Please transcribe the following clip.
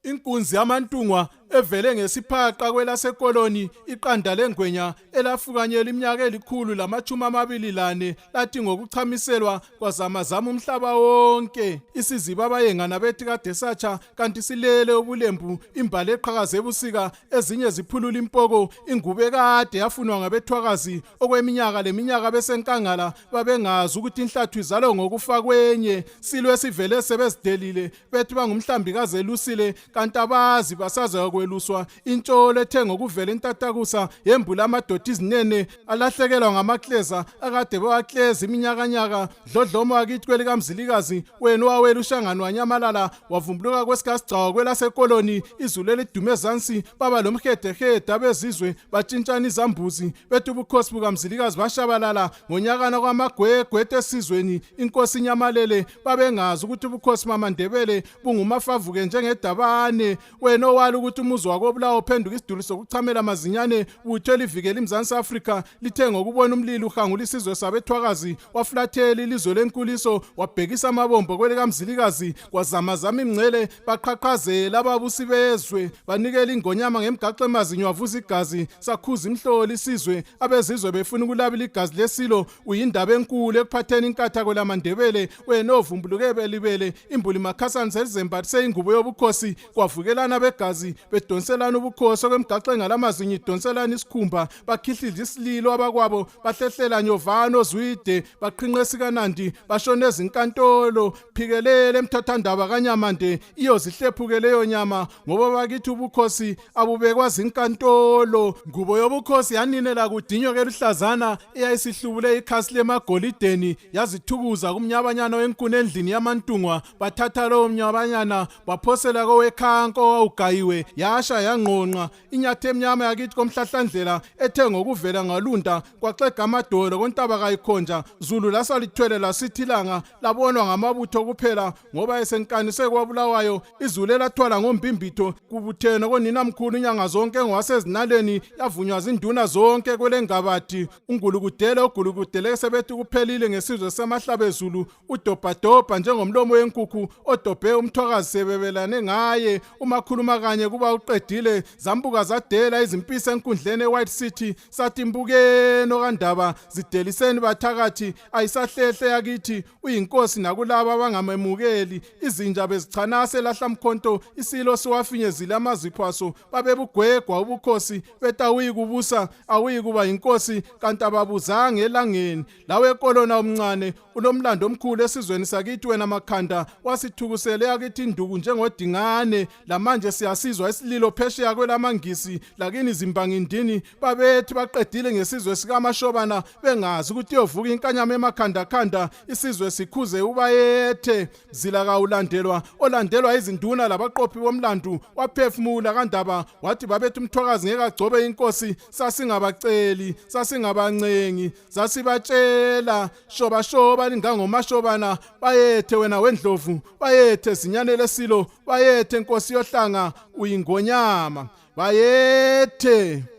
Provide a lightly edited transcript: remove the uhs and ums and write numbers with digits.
Inkunzi yamaNtungwa evele ngesiphaqa kwelaseKoloni iqanda lengwenya elafukanyela iminyaka elikhulu lamashumi amabili lane lathi ngokuchamiselwa kwazamazama umhlaba wonke isiziba abayengana bethi kade satsha kanti silele ubulembu imbali eqhakaze ebusika ezinye ziphulula impoko ingubo ekade yafunwa ngabethwakazi okweminyaka leminyaka besenkangala babengazi ukuthi inhlathu izalwa ngokufa kwenye silo esivele sebezidelile bethi bangumhlambi kazelusile kanti abazi basaza kweluswa intsholo ethe ngokuvela intatakusa yembula amadoda izinene alahlekelwa ngamakleza akade bewakleza iminyakanyaka dlodlomo wakithi kwelikamzilikazi wena owawela ushangani wanyamalala wavumbuluka kwesikasigcawu kwelasekoloni izulu elidume ezansi baba lomhedehede abezizwe batshintshana izambuzi bethi ubukhosi bukamzilikazi bashabalala ngonyakana kwamagwegwe esizweni inkosi inyamalele babengazi ukuthi ubukhosi mamandebele bungumafavuke njengedabane wena owala ukuthi umuzi wakobulawa uphenduka isiduli sokuchamela amazinyane butho elivikela imzansi Afrika lithe ngokubona umlilo uhangula isizwe sabethwakazi wafulathela ilizwe lenkuliso wabhekisa amabombo kwelikamzilikazi kwazamazama imngcele baqhaqhazela ababusi bezwe banikela ingonyama ngemgaxo emazinyo wavuza igazi sakhuza imhloli isizwe abezizwe befuna ukulabila igazi lesilo uyindaba enkulu ekuphatheni inkatha kwelamandebele wena ovumbuluke belibele imbuli makhasana selizembathise ingubo yobukhosi kwavukelana begazi bedonselana ubukhosi okwemgaxo engalamazinyo idonselana isikhumba bakhihliza isililo abakwabo bahlehlela nyovano zwide baqhinqe sikanandi bashona ezinkantolo phikelele emthathandaba kanyamande iyozihlephuke leyo nyama ngoba bakithi ubukhosi abubekwa zinkantolo ngubo yobukhosi yaninela kudinyo keluhlazana eyayisihlubule ikhasi lemagolideni yazithukuza kumnyabanyana wenkuni endlini yamantungwa bathatha lowo mnyabanyana baphosela kowekhanko owawugayiwe yasha yangqonqa inyathi emnyama yakithi komhlahlandlela ethe ngokuvela ngalunda kwaxega amadolo kontaba kayikhonja zulu lasalithwele lasithi ilanga labonwa ngamabutho kuphela ngoba esenkanise kwabulawayo izulu elathwala ngombimbitho kubuthene koninamkhulu inyanga zonke ngowasezinaleni yavunywa zinduna zonke kwelengabadi ungulukudele ogulukudele sebethi kuphelile ngesizwe samahlabezulu udobhadobha njengomlomo wenkukhu odobhe umthwakazi sebebelane ngaye umakhuluma kanye kuba uqedile zambuka zadela izimpisi enkundleni eWhite City sathi mbukeni okandaba zideliseni bathakathi ayisahlehle yakithi uyinkosi nakulabo abangamemukeli izinja bezichanase lahlamkhonto isilo siwafinyezile amazipho aso babebugwegwa ubukhosi bethi awuyikubusa awuyikuba yinkosi kanti ababuzanga elangeni lawe kolona omncane ulomlando omkhulu esizweni sakithi wena makhanda wasithukusele yakithi induku njengodingane lamanje siyasizwa isililo phesheya kwelamangisi lakini zimbangindini babethi baqedile ngesizwe sikamashobana bengazi ukuthi iyovuka inkanyama emakhandakhanda isizwe sikhuze ubayethe zila kawulandelwa olandelwa izinduna labaqophi bomlandu waphefumula kandaba wathi babethi umthwakazi ngeke agcobe inkosi sasingabaceli sasingabancengi sasibatshela shobashoba lingangomashobana bayethe wena wendlovu bayethe zinyane lesilo bayethe nkosi yohlanga uyingonyama bayethe.